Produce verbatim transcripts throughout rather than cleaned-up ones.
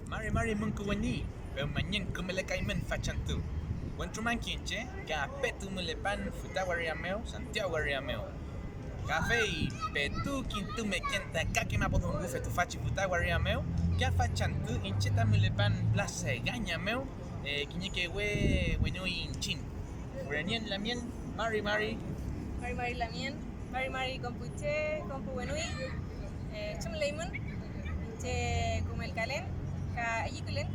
Mari mari münku weni, pewmanyen kümelekaymün fachantü. Wentru mangke iñche ka petu mülepan füta waria mew, Santiago waria mew. Ka fey petu kintumeken ta kake mapudungufe tüfachi füta waria mew, ka fachantü iñche ta mülepan Plaza Egaña mew, eh, kiñeke we wenuy iñchiñ. Würenien lamien, mari mari. Mari mari lamien, mari mari kom pu che, kom pu wenuy. Eh, chumleymün, iñche kümelkalen ka ayükülen.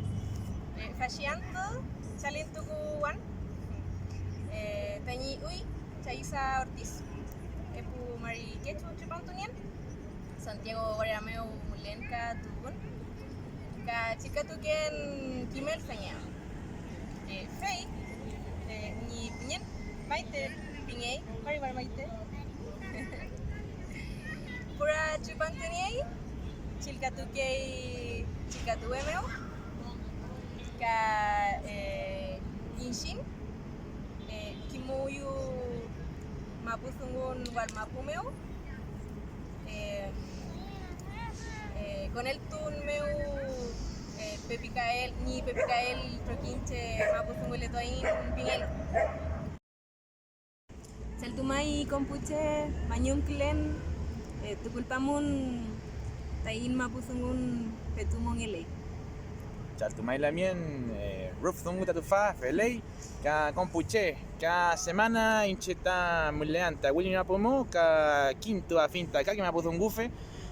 Eh, fashi antü chalintukuwan, eh, tañi üy Chaysa Ortiz, epu mari kechu tripantunien. Santiago waria mew mülen ka tuwün, ka chillkatuken kimelfengeam. Eh, fey, eh, ñi püñeñ Maite pingey, mari mari Maite. Pura tripantuniey, chillkatukey chillkatuwe mew, ka, eh, iñchiñ, eh, kimuyu mapudungun wall mapu mew. Eh, eh, koneltun mew, eh, pepikael, ñi pepikael trokiñche mapudunguletuaiñ pingelu. Chaltumay kom pu che mañumkülen, eh, tukulpamün taiñ mapudungun petu mongeley. Chaltumay lamien, eh, rüf dungu ta tüfa feley, ka kom pu che, ka semana iñche ta mülean ta William Apomo, ka kintuafiñ ta kake mapudungufe,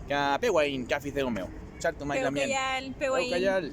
ka pewaiñ ka fideo mew. Chaltumay lamien. Pewkayal, pewaiñ. Pewkayal.